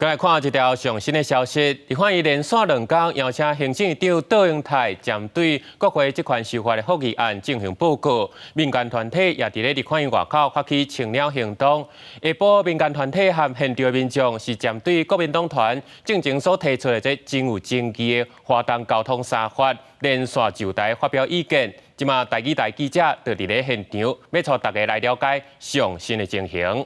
來看一條上新的消息，立法院連續兩工邀請行政院長卓榮泰針對國會職權修法的覆議案進行報告。民間團體也佇咧立法院外口發起清鳥行動。下晡民間團體和現場的民眾是針對國民黨團進前所提出的這真有爭議的花東交通三法連線就台發表意見。這馬台語台記者就佇咧現場，欲帶大家來了解上新的情形。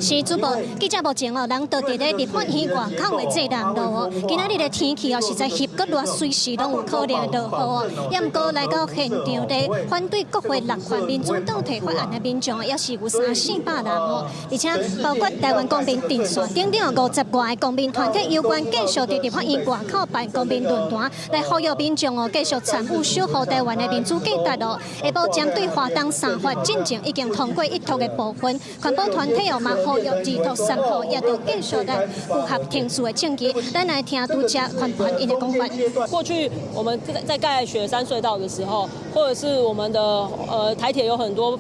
是主播記者目前哦，人就佇咧立法院外口的濟南路哦。今仔日的天氣哦，實在翕閣熱，隨時攏有可能落雨哦。也毋過來到現場的反對國會六權民主倒退法案的民眾，也是有三四百人哦。而且包括台灣公民陣線等等50外個公民團體有關繼續佇立法院外口辦公民論壇，來呼籲民眾哦繼續參與守護台灣的民主價值哦。下晡針對花東三法進前已經通過一讀的部分。環保團體哦嘛呼籲二讀三讀，也著繼續來符合程序的證據。咱來聽拄才環團𪜶的講法。過去我們在蓋雪山隧道的時候，或者是我們的台鐵有很多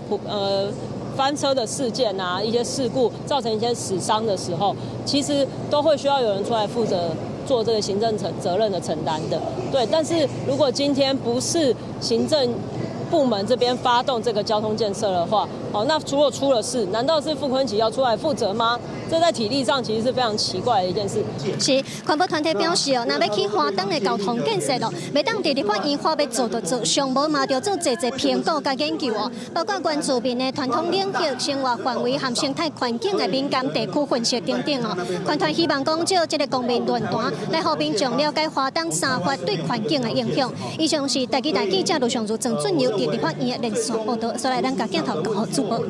翻車的事件啊，一些事故造成一些死傷的時候，其實都會需要有人出來負責做這個行政承責任的承擔的。對，但是如果今天不是行政部門這邊發動這個交通建設的話，哦，那如果出了事，難道是傅崐萁要出來負責嗎？這在體例上其實是非常奇怪的一件事。是環保團體表示哦，若欲去花東的交通建設咯，袂當佇立法院話欲做就做，上無嘛著做濟濟評估佮研究哦，包括原住民的傳統領域、生活範圍和生態環境的敏感地區分析等等哦。環團希望講藉這個公民論壇來予民眾了解花東三法對環境的影響。以上是台語台記者盧尚如、鄭俊友佇立法院的連線報道，所來咱共鏡頭交予主播。